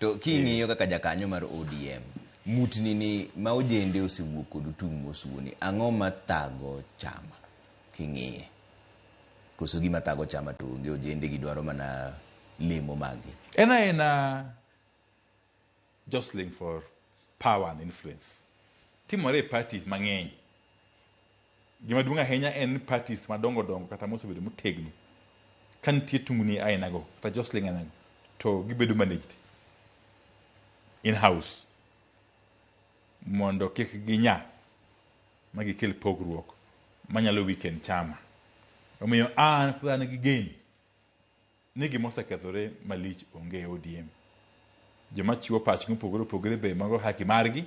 To king'iyo kaka jakanyo mar ODM, mutni ni ma ojende osewuok kod otung' mosuoni, ang'o mathago chama king'iye? Koso gima thago chama to onge, ojende gidwaro mana lemo magi? En aena jostling for power and influence timore e parties mang'eny. Gima duong' ahinya en ni parties madongo dongo kata mosebedo motegno, ka nitie tungni ainago kata jostling ainago, to gibedo managed in house mondo kik ginya ma gikel pogruok manyalo weaken chama. Omiyo an pod an gi geno ni gima osekethore malich onge e ODM. Joma chiwo pachgi mopogore opogore be mago haki margi.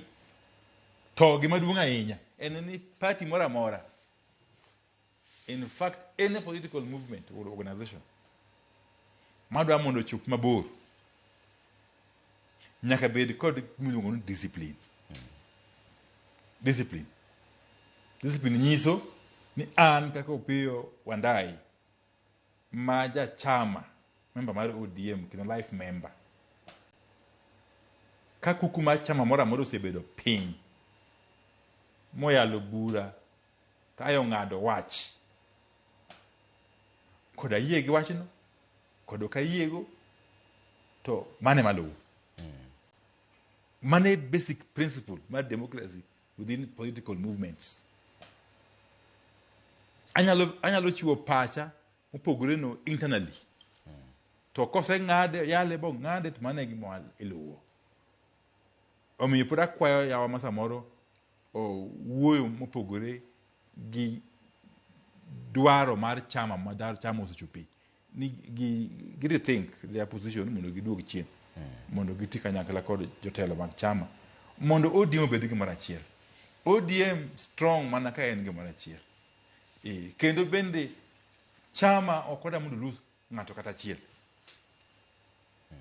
To gima duong' ahinya en ni party moro amora, in fact any political movement or organization madwa mondo ochop mabor, nyaka bed kod gimiluongo ni discipline. Discipline. Discipline nyiso ni an kaka Opiyo Wandayi ma jachama, member mar ODM kendo life member, ka kuku mar chama moro amora osebedo piny moyalo bura kae ong'ado wach, kod ayie gi wachno kod ok ayiego, to mane maluwo. Mane basic principle mar democracy within political movements. Anyalo chiwo pacha mopogore no internally, to koseng'ade yale bong'ade, to mano e gima iluwo. Omiyo pod akwayo yawa ma samoro wuoyo mopogore gi dwaro mar chama ma dar chama osechope ni gi rethink their position mondo giduog chien, mondo giti kanyakla kod jotelo mag chama mondo ODM obed gimoro achiel. ODM strong mana ka en gimoro achiel. Kendo bende chama ok odwa mondo lose ng'ato kata achiel.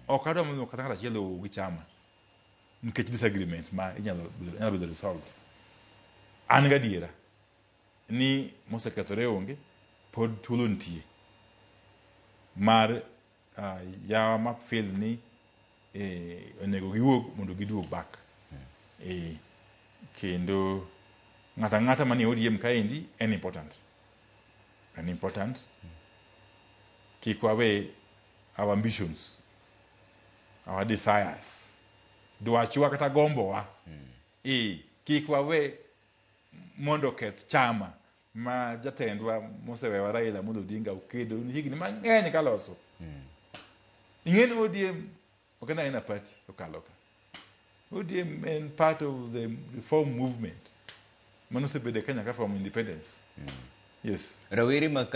Ok adwa mondo kata ng'ato achiel owuog gi chama nikech disagreement ma inyalo bedo resolved. An gadiera ni mosekethore onge, pod thuolo nitie mar yawa ma feel ni onego giwuog mondo giduog back. Kendo ng'ato ang'ata manie ODM kaendi en important. En important. Kik wawe our ambitions, our desires, dwachwa kata gombowa. Kik wawe mondo oketh chama ma jatendwa mosewewa Raila Amolo Odinga okedo higni mang'eny kaloso. Ing'e ni ODM ok en aena party okalo ka. ODM en part of the reform movement manosebedo e Kenya ka from independence. Yes. Rawere ma kama